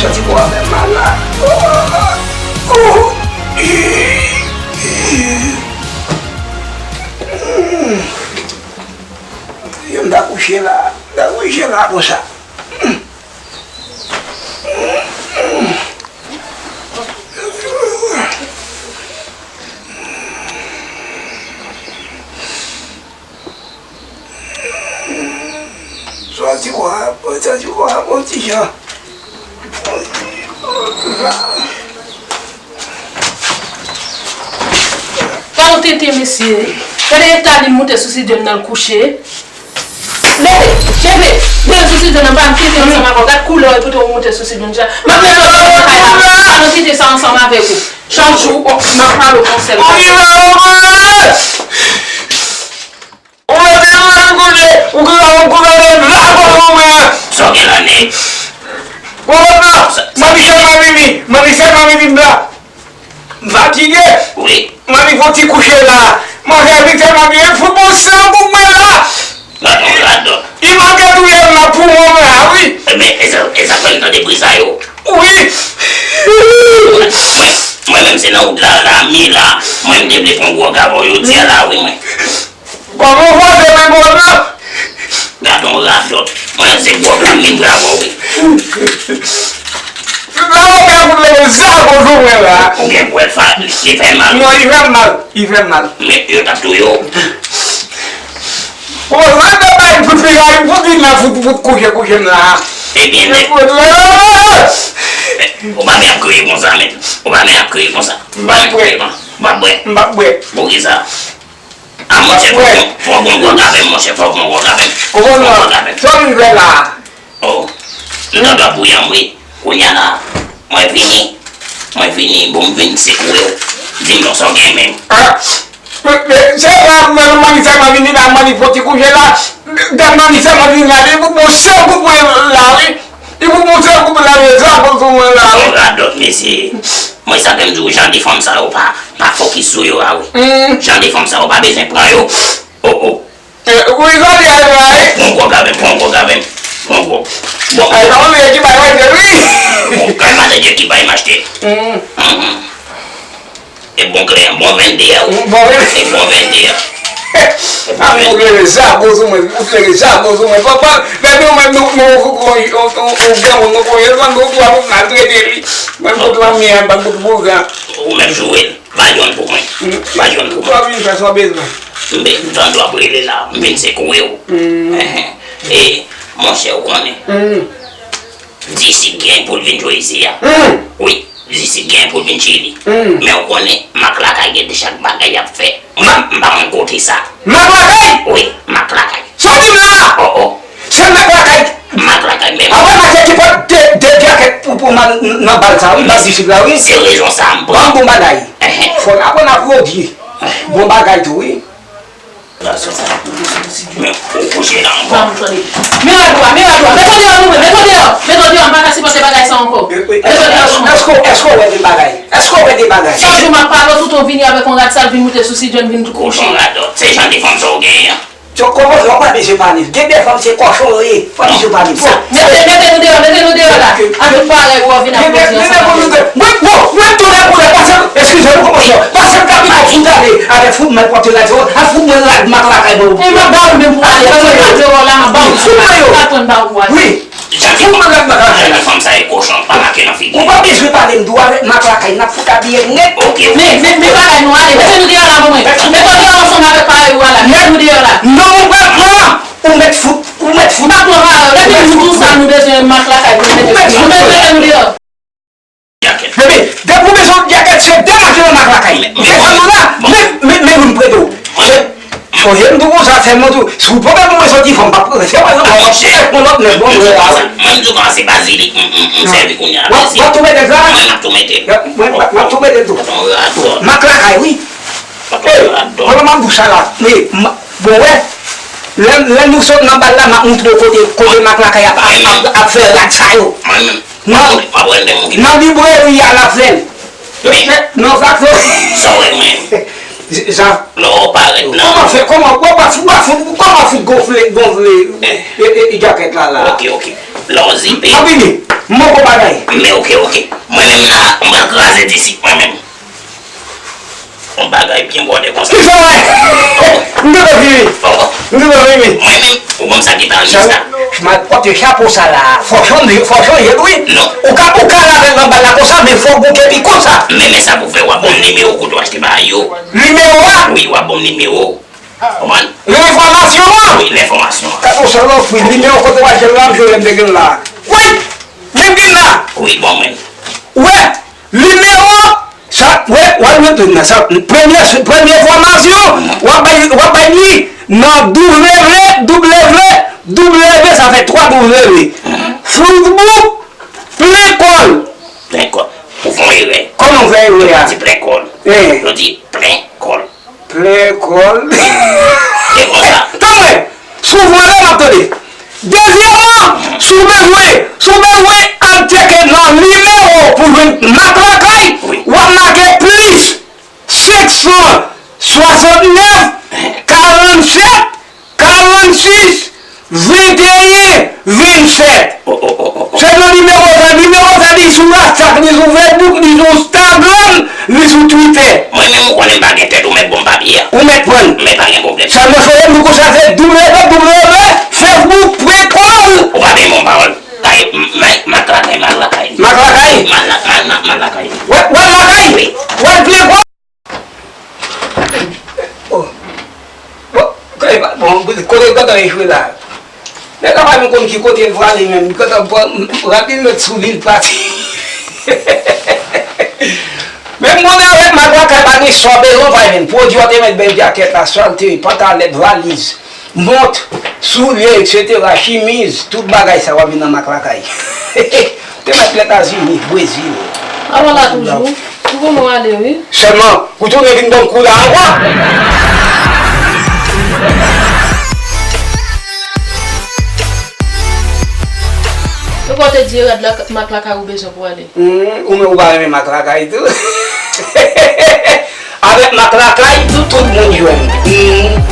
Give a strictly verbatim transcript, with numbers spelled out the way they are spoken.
Santi kò a fè mal la. Oh, oh, oh. Yo, m ta kouche la. M ta kouche la konsa. Santi kò a, santi kò a, bon ti jan. Gad yon tenten, mesye. Gade eta li moute sou sidyo nan l kouche. Leve, leve, leve sou sidyo nan, pa m tenten ansanm avè w. Gad koulè w epi tou w moute sou sidyo nan. M ap fè yon lòt bagay la. Pa nou tenten sa ansanm avèk ou. Chak jou, w ap, m ap pale w konsèy. Ou mete mwen kote, ou kote, ou kote, la, kote mwen. Sa w gen la, nèg? Ou konprann? Mwen di sèlman vini, mwen di sèlman vini la. M fatige. Wi. Mwen di fò ti kouche la. Mwen fè vit sèlman vini, fout bon san pou mwen la. Gadon, gadon. Li manke touye m nan poumon mwen la, wi. Men, e sa, e sa fè m tande bri sa yo. Wi. Mwen, mwen menm se nan wout la, la, mi la, mwen m te vle pran gwo gavon yo di a la, wi, mwen. Kòman w fè men gòb la? Gad on radòt. Mwen se gòb la m vin pran avè w wi. Lè w ka fout leve zago sou mwen la. Ou gen pwèl fa, li fè mal. Non, li fè m mal. Li fè m mal. Men yo t ap touye w. O, radòt bay pou fè la, pou vin la fout, fout kouche, kouche m la. Ebyen, nèg. Ou pa vin ap kriye konsa, men. Ou pa vin ap kriye konsa. M pa prè. M pa prè. M pa prè. Poukisa? A monchè, fò w pran gwo gavè m, monchè, fò w pran gwo gavè m. Ou konn sa w vin fè la? Oh, m tande w ap bouyi m wi. Kounye a la, mwen vini, mwen vini, bon, m vin sekouye w. Di m non sa w gen menm. Ah, se pa mwen, mwen, mwen, mwen vini la, mwen li fò ti kouche la. Dam nan li fè mwen vini la, li pou bon sèl kout mwen la, wi. Li pou bon sèl kout mwen la, wi, sa pou sou mwen la, wi. Yon radòt, mesye. Mwen sa fè m di w, jan de fanm sa yo pa, pa fokis sou yo a, wi. Jan de fanm sa yo pa bezwen pran yo. Oh, oh. Wi, sa di a la, wi. Pran gwo gavè m, pran gwo gavè m. Pran gwo. Bon. Ay, sa mwen ki bay mwen wi. Bon, kay madanm ki bay m achte. E bon klè, bon vennde a. Bon vennde. E bon vennde a. A, ou leve zago sou mwen, ou leve zago sou mwen. Papa, depi ou mèt nou, nou, ou, ou, ou, ou, ou gen moun, nou konye, nou, nou, nou, nou maltrete li. Mwen, pou la mè, pa pou pou gen. Ou mèt joure l. Ba yonn pou mwen. Ba yonn pou mwen. Sa w vin fè, sa w bezwen. M tande w ap rele la, m vin sekouye w. E, monchè, ou konnen. Disip gen pou l vin jwe isi a. Wi, disip gen pou l vin Chili. Men ou konnen, Mak Lakay gen de chak bagay y ap fè. Mwen, m pa konn kote sa. Mak Lakay? Wi, Mak Lakay. Sa w di m la? Oh, oh. Se Mak Lakay. Mak Lakay menm. Apre Mak Lakay ki pot de, de djakèt pou, pou m al nan bal sa, wi, bal disip la, wi. Se rezon sa m pran. Ban m bon bagay. Fò n aprann aplodi. Bon bagay tou, wi. Men, ou kouche la ankò. Miradwa, Miradwa, met w deyò, nou, met w deyò, met w deyò, m pa ka sipòte bagay sa ankò. Met w deyò sou mwen. Èske, èske w wè de bagay? Èske w wè de bagay? Chak jou m ap pale w, tout ou vini avèk yon rad sal, vin moute sou sidyo, vin tou kouche. Radòt, se jan de fanm sa w genyen an. Kòman w pa bezwen pale? Gen de fanm se kòchon yo ye. Fò di sou pale. Mete, mete nou deyò, mete nou deyò la. Avèk parèy ou vin ap poze ansanm avè nou. Mwen, bon, mwen tounen pou lè pase, eskize nou konprann. Pase m ka pi fout ale avèk fout mwen pòte rad yo, a fout mwen rad Mak Lakay mwen. E m ap ba ou menm pou ale, paske rad yo la, m ap ba ou. Fout mwen yo. Wi. Fout mwen rad Mak Lakay la. Fanm sa e kochon, pa make nan figi. Ou pa bezwen pale m dou avèk Mak Lakay, n ap fout abiye nèt. Ok, ok. Men, men, men bagay nou ale, mete nou deyò la pou mwen. Mete nou deyò ansanm avèk parèy ou a la, mete nou deyò la. Non, mwen pral pran. Ou mèt fout, ou mèt fout. M pa pran parèy, lè se nou tou sa nou bezwen Mak Lakay pou nou mete sou nou. Mete nou deyò. Bebe, depi w bezwen djakèt, se demache nan Mak Lakay. Desann nou la, men, men, men moun prete w. Sonje m tou konsa, sèlman tou, si w pwoblèm mwen soti fò m pa prete, se pa nan mwen, se yon lòt nèg, bon, mwen la. Mwen m tou kòmanse bazilik, m, m, m sèvi kounye a. W ap tou mete sa? Mwen m ap tou mete. Mwen m ap tou mete tou. Mak Lakay, wi. Ey, kòman m ap di w sa la? Men, bon, wè, lè, lè nou sot nan bal la, m ap montre w kote, kote Mak Lakay ap, ap, ap, ap fè rad sa yo. Nan, nan libreri a l ap fè l. Non, sa, sa. Sa w wè mwen? Sa. Lè w parèt nan. Kòman fè, kòman, kòman fout, kòman fout gonfle, gonfle, e, e, e, djakèt la, la? Ok, ok. Lè w zipe. M ap vini. M poko bagay. Men oke, oke. Mwen menm la, m pral kraze disit mwen menm. Yon bagay byen bwòdè konsa. Kisa w wè? M te fini. M te fini. Mwen menm, ou konn sa ki pa annik sa. Malpwòpte chapo sa la. Fò chanje, fò chanje l wi. Non. Ou ka, ou ka lave l nan bal la konsa, men fò w gon kepi konsa. Men, men sa pou fè, w a ban m nimewo kote w achte bagay yo. Nimewo a? Wi, w a ban m nimewo. Konprann? Enfòmasyon an? Wi, enfòmasyon an. Gade yon salopri, nimewo kote w achte l la, m jwe m te gen l la. Wi! Menm gen la! Wi, bon, men. Wè! Nimewo! Sa, wè, w al mete nan sa, premye, premye enfòmasyon, w ap bay, w ap bay li nan W, W, W, W, sa fè twa W. Facebook, plen kò l. Plen kò l. Ou fè yon erè. Kòman w fè erè a? Ou pa di plen kò l. Ou di plen kò l. Plen kò l. Se konsa. Tann mwen! Si w vòlè, m ap tande. Dezyèmman, si w bezwen, si w bezwen al tcheke nan nimewo pou jwenn Mak Lakay, w ap make plis senk san swasantnèf karannsèt karannsis venteyen vennsèt. Se nan nimewo sa, nimewo sa li sou WhatsApp, li sou Facebook, li sou Instagram, li sou Twitter. Mwen menm ou konnen m pa gen tèt, ou mèt ban m papye a. Ou mèt pran l. Men pa gen pwoblèm. Sèlman sou rezo sa se W W W Facebook pwen kòm. Ou pa byen ban m pawòl. Kay, Mak Lakay, Mak Lakay. Mak Lakay? Mal, mal, mal, mal Lakay. Wè, wè Lakay? Wi. Wè l plen kòm. Oh. Bon, kay pa, bon, kote l gentan echwe la. Nèg la pa menm konn ki kote l prale menm. Li gentan pran, rapid met sou li, l pati. Men m konnen avèk Mak Lakay pa gen sa w bezwen w pral jwenn. Pwodui w te mèt bay jakèt la, swalte, pantalèt, valiz, mont, soulye, etsetera, chimiz, tout bagay sa w ap jwenn nan Mak Lakay. Te mèt Lètazini, Brezil. Avan la toujou. Ou konnen w ale wi. Sèlman, ou tounen vin ban m kou la ankò. Epa w te di e rad la, Mak Lakay ou bezwen pou w ale? Humm, ou menm ou pa renmen Mak Lakay tou? Avèk Mak Lakay, tout moun jwenn. Humm.